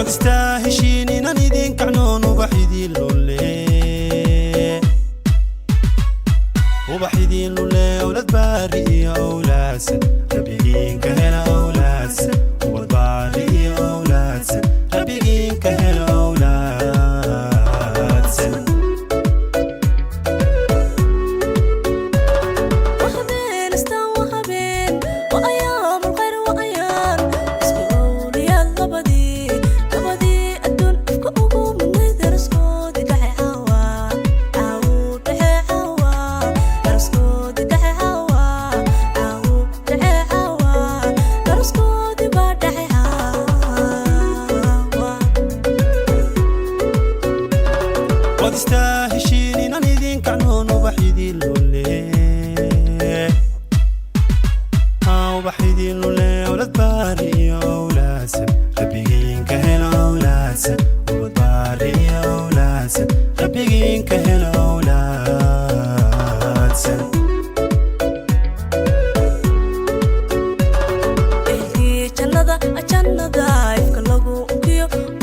Waad istaaheshiin inaan idin kacnoon, ubax idiin lule, ubax idiin lule, owlad baari iyo owlaadsan rabbigiinka hela, owlaadsan, ubad baari iyo owlaadsan rabbigiinka hela, owlaadsan. Waa habeen astaan, waa habeen, waa ayaam alkhayr, waa ayaan isku owliyaad, labadii adduun ifka ugu mudnayd arooskoodii dhacay caawa, caawu dhacay caawa, arooskoodii dhacay caawa, caawu dhacay caawa, arooskoodii baa dhacay caawa. Waad istaaheshiin inaan idin kacnoon, ubax idiin lule, ubax idiin lule, owlad baari iyo owlaadsan rabbigiinka hela, owlaadsan, ubad baari iyo owlaadsan rabbigiinka hela, owlaadsan. Ehelkii jannada ifka lagu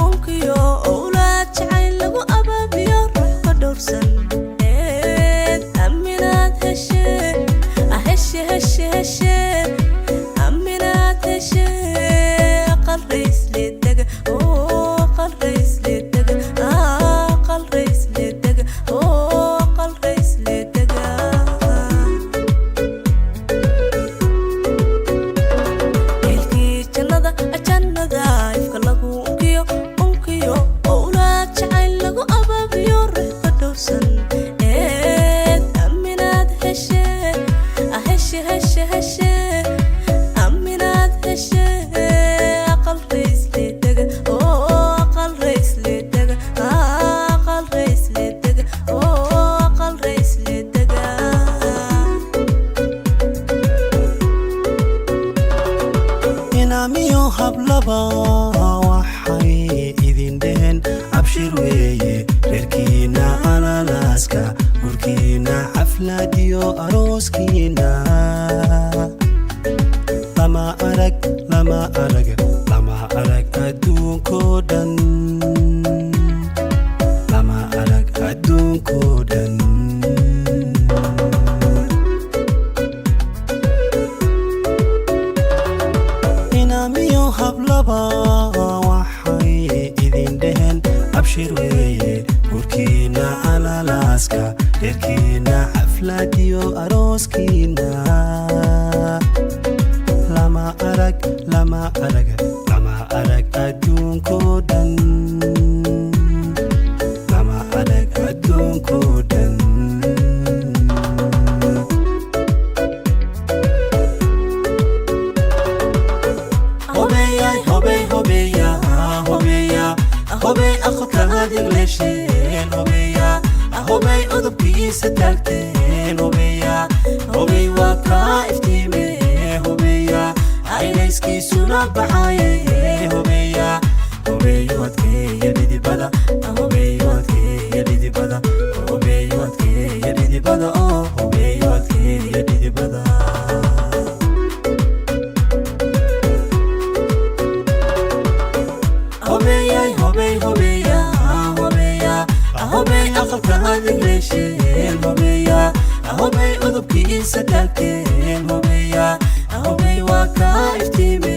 unkiyo, owlaad jacayl lagu abaabiyo, ruux ka dhowrsan eed aaminaad heshe, heshe, heshe, heshe, aaminaad heshe, aqal raysledega oo aqal raysledega, aqal raysledega oo aqal raysledega. Ehelkii jannada ifka lagu unkiyo, owlaad jacayl lagu abaabiyo, ruux ka dhowrsan eed aaminaad heshe, heshe, heshe, heshe, aaminaad heshe, aqal raysledega oo aqal raysledega, aqal raysledega oo aqal raysledega. Inaamiyo hablaba waxay idin dheheen abshir weeye, reerkiina alalaaska, gurkiina xafladiyo arooskiina lama arag, lama arag, lama arag adduunkoo dhan, lama arag adduunkoo dhan. Inaamiyo hablaba waxay idin dheheen abshir weeye, gurkiina alalaaska, reerkiina xafladiyo arooskiina lama arag, lama arag, lama arag adduunkoo dhan, lama arag adduunkoo dhan. Hobeya, hobey, hobeya, hobeya, hobey, aqalka adig leesheen, hobeya, hobey, udubkiisa taagteen, hobeya, hobey, waa kaa iftiime, hobeya, aylayskiisuna baxaye, hobeya, hobeyo adkeeya dhidibada, hobeyo adkeeya dhidibada, hobeyo adkeeya dhidibada, oo hobeyo adkeeya dhidibada. Hobeeyay, hobey, hobeya, hobeya, hobey, aqalka adig leesheen, hobeya, hobey, udubkiisa taagteen, hobeya, hobey, waa kaa iftiime,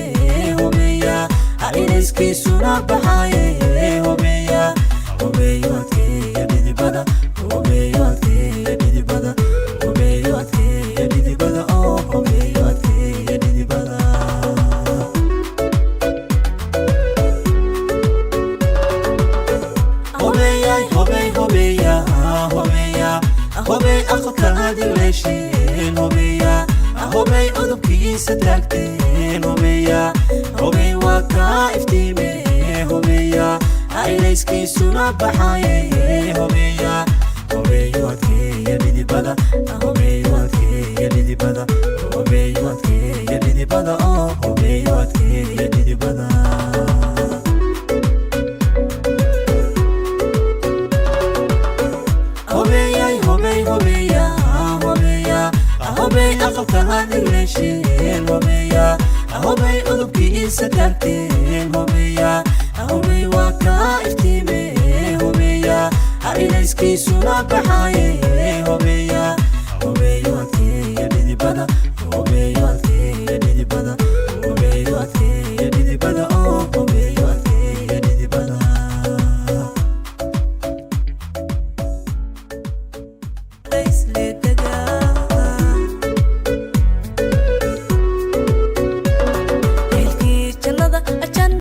hobeya, ilayskiisuna baxaye, hobeya, hobeyo adkeeya dhidibada, hobeyo adkeeya dhidibada, hobeyo adkeeya dhidibada, oo hobeyo adkeeya dhidibada. Hobeeyay, hobey, hobeya, hobeya, hobey, aqalka adig leesheen, hobeya, hobey, udubkiisa taagteen, hobeya, hobey, waa kaa iftiime, hobeya, aylayskiisuna baxaye, hobeya, hobeyo adkeeya dhidibada, hobeyo adkeeya dhidibada, hobeyo adkeeya dhidibada, oo hobeyo adkeeya dhidibada. Hobeeyay, hobey, hobeya, hobeya, hobey, aqalka adig leesheen, hobeya, hobey, udubkiisa taagteen, hobeya, hobey waa Isula baxaye.